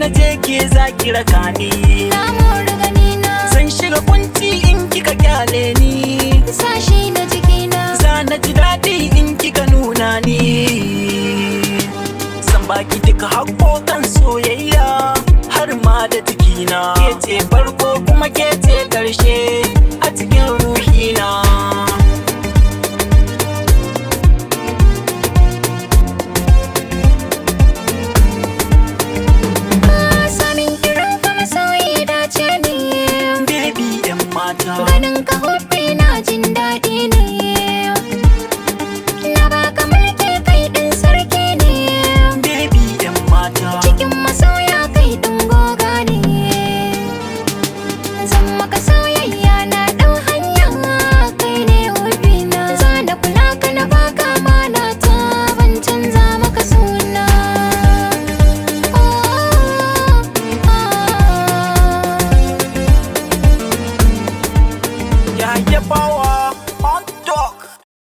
na je ke za ki raka ni. Na mori ganina. Zan shiga kunci in kika kyale ni. Sashi na jikina. Za na ji daɗi in kika nuna ni. Zan baki duka haƙoƙan soyayya har ma da jikina. Ke ce farko kuma ke ce ƙarshe.